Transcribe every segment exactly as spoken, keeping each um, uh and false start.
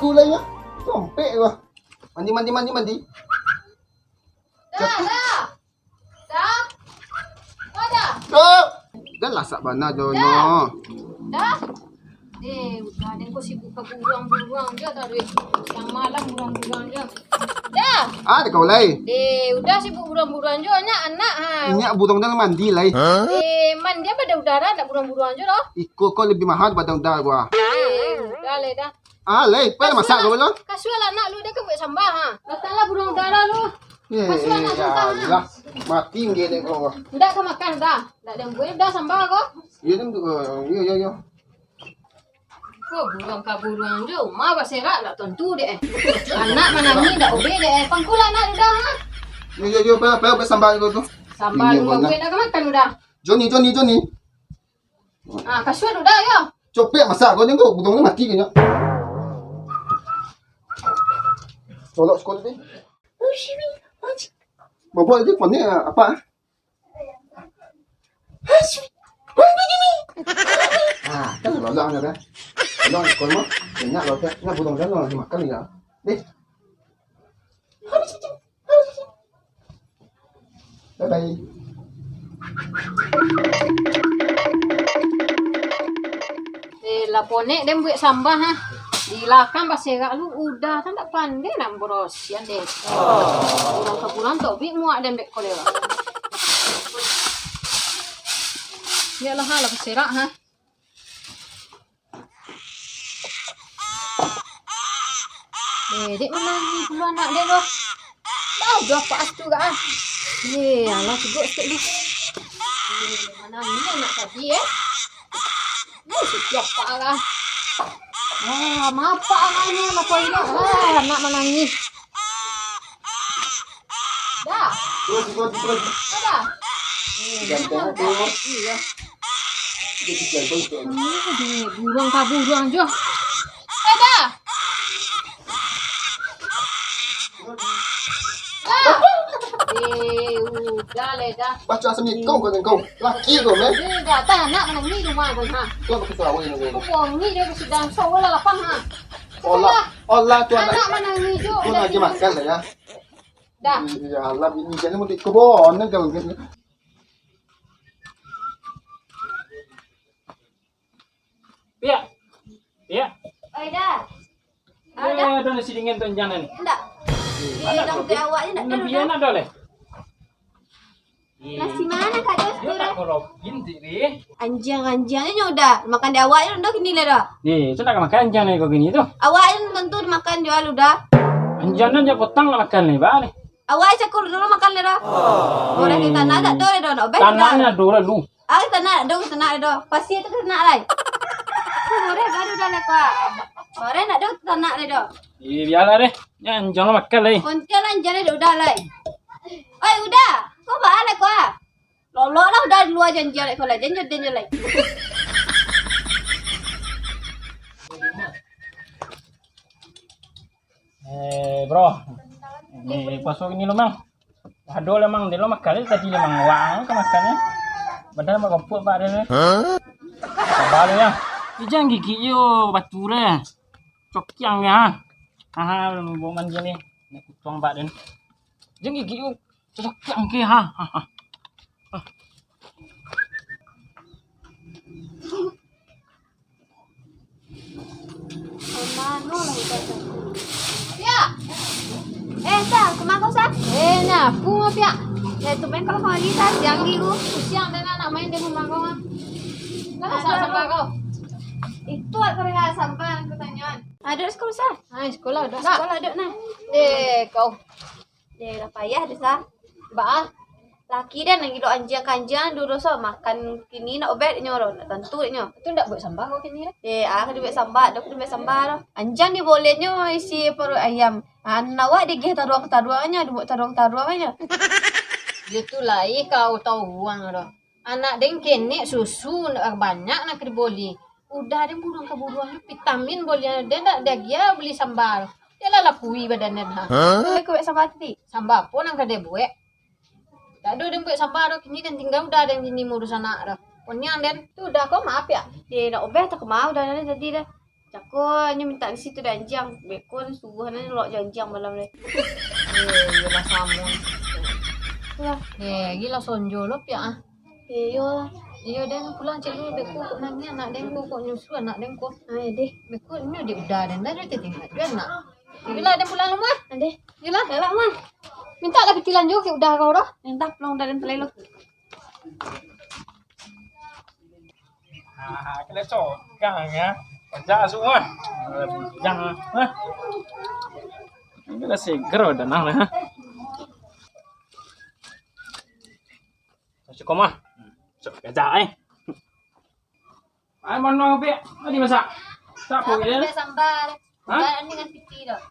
Mulai ya. Sompek lah. Mandi, mandi, mandi, mandi. Dah, dah. Dah. Oh, dah. Dah. Dah lasak bana jo nyo. Dah. Eh, udah deh, kau sibuk ka buruang-buruang je taruih. Siang malam buruang-buruang je. Dah. Ah, dah kau lai. Eh, udah sibuk buruang-buruang je, nyak anak ha. Nyak buruang dah mandi lai. Eh, mandi apa dah udah dah, nak buruang-buruang je doh. Iko kau lebih mahal daripada udah gua. Eh, udah lai dah. Ah, lai, pai masak kau belum? Kasual anak lu dah ka buek samba ha. Datanglah buruang udah lu. Eh, kasual anak ya Allah. Mati nggak dek kau. Ndak ka makan dah. Ndak ada buek dah samba kau. Iya dah, yo yo yo. Ko buruang ka buruang jo, umah baserak ndak tantu dek eh. Anak manangih ndak obeh dek eh. Pangkulah anak tu dah ha. Yo yo yo, pai pai pai samba kau tu. Samba lu buek dah ka makan udah. Joni Joni Joni. Ah, kasual udah yo. Copek masak kau ni kau, buruang ni mati kau nyo. Tolak sekolah ni. Bapak itu konek apa? Ah, kan lolong dah. Lolong sekolah mah. Enak loh, nak buruang dah lolong dimakan ya. Deh. Bye bye. Eh, lah ponek den buek samba ha. Di lakang baserak lu udah kan ndak pandai nak barasiah deh. Urang ka buruang tobik muak den bek kolera. Iyolah ha, lah baserak ha. Eh, dek manangih pulo anak dek tu. Dah, dah pas tu kak ah. Eh, alah, cugok sikit ni. Eh, manangih anak tadi eh. Ni setiap parah. Ah, mapak anaknya lah kau ini. Ah, anak manangih. Dah. Terus, terus, terus. Dah. Eh, ganteng tu. Iya. Dia kecil pun tu. Aduh, buruang ka buruang jo. Eh, dah. Dah. Eh, udah leh dah. Baca seni kau kau kau. Laki kau meh. Eh, dah tak nak mana ni rumah kau ha. Kau pakai tahu ini kau. Kau ni dia sudah sawah lah lapang ha. Olah, olah tu anak. Anak mana ni jo. Kau lagi makan lah ya. Dah. Ya Allah, ini jadi mau dikebon kan gitu. Piak. Piak. Oi, dah. Eh, dah nasi dingin tu anjang ni. Ndak. Di dalam tu awak je ndak ada. Lebih enak dah leh. Nasi mana kak Jos tu dah? Anjang-anjang je nyo udah. Makan di awak je dah kini lah dah. Ni, tu nak makan anjang ni kau kini tu. Awak je tentu makan jual udah. Anjang ni je potong nak makan ni, bah ni. Awak cakul dulu makan le doh. Orang di tanah dak do le doh, nak obeh. Tanah ni ado lalu. Ah, tanah dak do, tanah dak do. Pasir tu tanah lai. Orang baru dah le kau. Orang nak do tanah le doh. Eh, biarlah deh. Nya anjang lah makan lai. Kontian lah anjang le udah lai. Oi, udah. Kau baa le kau? Lolok lah udah di lua janji alek kolai, janji, janji alek. Eh, bro. Ni puaso gini lo, Mang. Ado lah, Mang. Dia lo makan tadi lah, Mang. Wang ka makan ni. Padahal mak kompok pak dia ni. Sabar lo ya. Ni jangan gigit yo batu lah. Cokiang ya. Aha, belum bawa mandi ni. Nak kutuang pak dia ni. Jangan gigit yo. Cocok angke ha. Piak. Eh, Sa, kama kau, Sa? Eh, nyapu mah, Piak. Eh, tumben kau kamari, Sa, siang lagi ku. Siang den anak main di rumah kau mah. Nah, Sa, sampah kau. Itu aku dengar sampah aku tanyoan. Ado sekolah, Sa? Ah, sekolah ado. Sekolah ado nah. Eh, kau. Deh, lah payah deh, Sa. Baa? Laki den nan gilo anjiang ka anjiang dulu, so makan kini nak obet nyo lo, nak tantu nyo. Tu ndak buek samba kau kini deh. Deh, ah, ka dibuek samba, dak ka dibuek samba lo. Anjiang ni boleh nyo isi paruik ayam. Anak awak digeh taruang-taruang nyo, dibuek taruang-taruang nyo. Yo tu lai kau tau uang lo. Anak den kenek susu ndak banyak nak diboli. Udah den buruang ka buruang, vitamin bolian den ndak diagiah beli samba. Yalah lapui badan den ha. Hah? Kau buek samba tadi? Samba apo nan ka den buek? Dak ado den buek samba doh, kini den tingga udah den kini mauruih anak doh. Poniang den. Tu udah kau maaf ya? Eh, nak obeh tak mau udah den tadi dah. Aku nyo mintak di situ dek anjiang. Beko subuah nyo lok jo anjiang malam deh. Iyo, iyo lah samo. Lah. Eh, gilo sonjo lo piak ah. Iyo. Iyo, den pulang cek lu, beko kok nangih anak den ko, kok nyusu anak den ko. Ayo deh. Beko nyo di udah den, dah tinggal jo anak. Yolah, den pulang lu mah. Deh. Yolah. Elak mah. Mintak lah pitilan jo kek udah kau dah. Mintak pulang udah den telai lu. Ah, kena cogang ya. Pajak asuh mah. Jangan. Hah? Ini lah seger udah nang lah. Masih koma. Sok gajah eh. Ai mano piak? Tadi masak. Tak Aku apa dia? Tidak sambal. Hah? Udah ni dengan piti dah.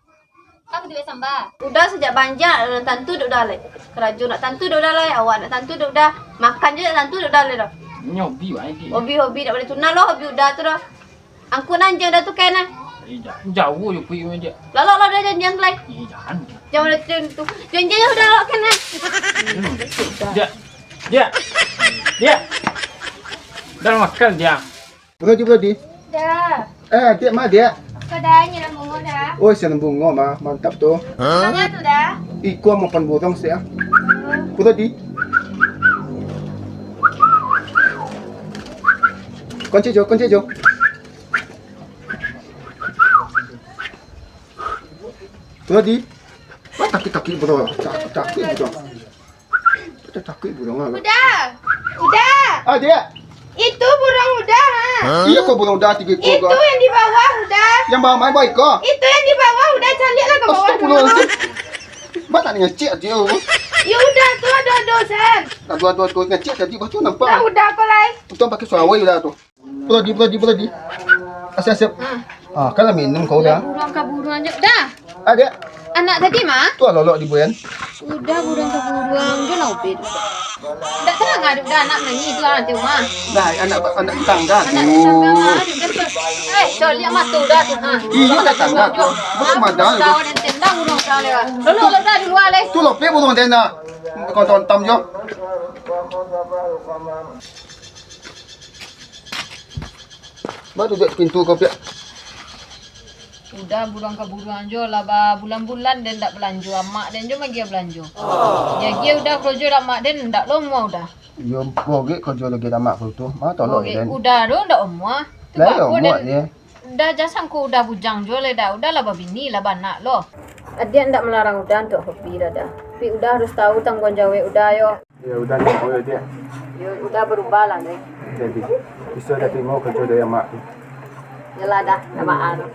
Aku tidak sambal. Udah sajak banjak, eh, tantu dek udah lai. Karajo nak tantu dek udah lai, awak nak tantu dek udah. Makan je nak tantu dek udah lai dah. Nyobi wae dia. Hobi-hobi dak boleh tunang lo hobi udah tu dah. Angku nan jan udah tu kan ah. Eh, ja-, jauh je pergi dengan dia. Lalok lah udah janjian tu lai. Eh, jangan. Jangan udah tu. Janjian udah lalok kan ah. Hmm. Dia. Dia. Dia. Dah makan dia. Brodi, Brodi. Dah. Eh, Diak, ma, Diak? Kau dah nyiram bungo dah. Oh, siram bungo, ma. Mantap tu. Manga tu dah. Iko mapan burung sih, ah. Brodi. Kunci jo, kunci jo. Brodi. Wah, takik-takik, bro. Takik-takik, bro. Kita takik burung ah. Udah. Udah. Ah, Diak. Itu burung udah, ha. Iya, kok burung udah tiga ekor. Itu yang di bawah udah. Yang bawah main baik kok. Itu yang di bawah udah, caliaklah ke bawah dulu. Astagfirullahaladzim. Mana ni ngecek dia? Ya udah tu ada dosan. Aduh, aduh, aduh, ngecek tadi baru nampak. Dah udah kau lai. Untung pakai suara udah tu. Brodi, Brodi, Brodi. Asep, asep. Ah. Ah, kan lah minum kau dah. Buruang ka buruang je. Dah. Ah, Diak. Anak tadi mah? Tu lah lolok di buan. Udah buruang ka buruang je lah, Ubed. Ndak tenang ada udah anak menangis tu ah, nanti rumah. Dah, anak, anak tetangga tu. Anak tetangga mah, ada kan tu. Eh, coliak mata udah tu, ha. Iya, tetangga tu. Bukan madang tu. Kau dan tendang buruang kau lewat. Lolok lah udah di luar leh. Tu lopek buruang tenda. Kau tonton je. Ba tu dek pintu kau piak. Udah buruang ka buruang jo lah, ba bulan-bulan den ndak balanjo, amak den jo magiah balanjo. Jadi udah karajo dek amak den ndak lo mua udah. Iyo, bogek karajo lagi dek amak kau tu. Ma tolok den. Udah tu ndak mua. Tu lah iyo, bako den muak dia. Dah jan sangko udah bujang jo lai dah. Udah lah babini lah banak lo. Adiak ndak malarang udah untuak hobi dah dah. Tapi udah harus tahu tangguang jawek udah yo. Ya, udah ni, oh, ya, Diak. Yo, udah barubah lah, Dek. Jadi, bisa dah tarimo karajo dari amak tu. Yalah dah, dah baa tu.